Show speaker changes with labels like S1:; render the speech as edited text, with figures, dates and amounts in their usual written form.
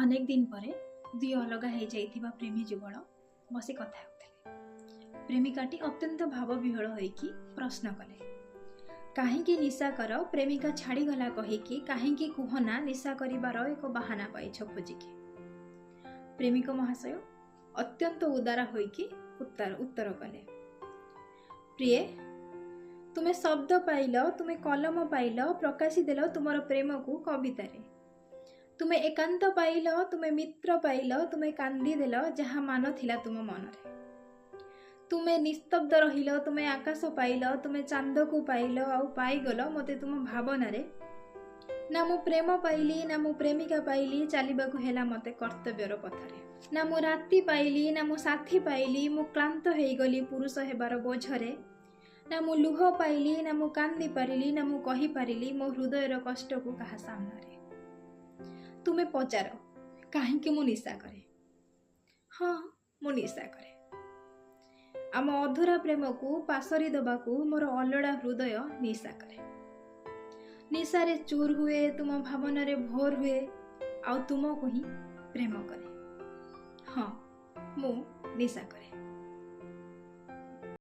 S1: ଅନେକ ଦିନ ପରେ ଦୁଇ ଅଲଗା ହେଇଯାଇଥିବା ପ୍ରେମୀ ଯୁଗଳ ବସି କଥା ହେଉଥିଲେ। ପ୍ରେମିକାଟି ଅତ୍ୟନ୍ତ ଭାବବିହ୍ୱଳ ହୋଇକି ପ୍ରଶ୍ନ କଲେ, କାହିଁକି ନିଶା କର ପ୍ରେମିକା ଛାଡ଼ିଗଲା କହିକି? କାହିଁକି କୁହନା, ନିଶା କରିବାର ଏକ ବାହାନା ପାଇଛ ଖୋଜିକି? ପ୍ରେମିକ ମହାଶୟ ଅତ୍ୟନ୍ତ ଉଦାର ହୋଇକି ଉତ୍ତର କଲେ, ପ୍ରିୟେ, ତୁମେ ଶବ୍ଦ ପାଇଲ, ତୁମେ କଲମ ପାଇଲ, ପ୍ରକାଶି ଦେଲ ତୁମର ପ୍ରେମକୁ କବିତାରେ। ତୁମେ ଏକାନ୍ତ ପାଇଲ, ତୁମେ ମିତ୍ର ପାଇଲ, ତୁମେ କାନ୍ଦିଦେଲ ଯାହା ମାନ ଥିଲା ତୁମ ମନରେ। ତୁମେ ନିସ୍ତବ୍ଧ ରହିଲ, ତୁମେ ଆକାଶ ପାଇଲ, ତୁମେ ଚାନ୍ଦକୁ ପାଇଲ, ଆଉ ପାଇଗଲ ମୋତେ ତୁମ ଭାବନାରେ। ନା ମୁଁ ପ୍ରେମ ପାଇଲି, ନା ମୁଁ ପ୍ରେମିକା ପାଇଲି, ଚାଲିବାକୁ ହେଲା ମୋତେ କର୍ତ୍ତବ୍ୟର ପଥରେ। ନା ମୁଁ ରାତି ପାଇଲି, ନା ମୁଁ ସାଥୀ ପାଇଲି, ମୁଁ କ୍ଳାନ୍ତ ହେଇଗଲି ପୁରୁଷ ହେବାର ବୋଝରେ। ନା ମୁଁ ଲୁହ ପାଇଲି, ନା ମୁଁ କାନ୍ଦି ପାରିଲି, ନା ମୁଁ କହିପାରିଲି ମୋ ହୃଦୟର କଷ୍ଟକୁ କାହା ସାମ୍ନାରେ। ତୁମେ ପଚାର କାହିଁକି ମୁଁ ନିଶା କରେ? ହଁ, ମୁଁ ନିଶା କରେ ଆମ ଅଧୁରା ପ୍ରେମକୁ ପାସୋରି ଦେବାକୁ। ମୋର ଅଲୋଡ଼ା ହୃଦୟ ନିଶା କରେ। ନିଶାରେ ଚୁର ହୁଏ, ତୁମ ଭାବନାରେ ଭୋର ହୁଏ, ଆଉ ତୁମକୁ ହିଁ ପ୍ରେମ କରେ। ହଁ, ମୁଁ ନିଶା କରେ।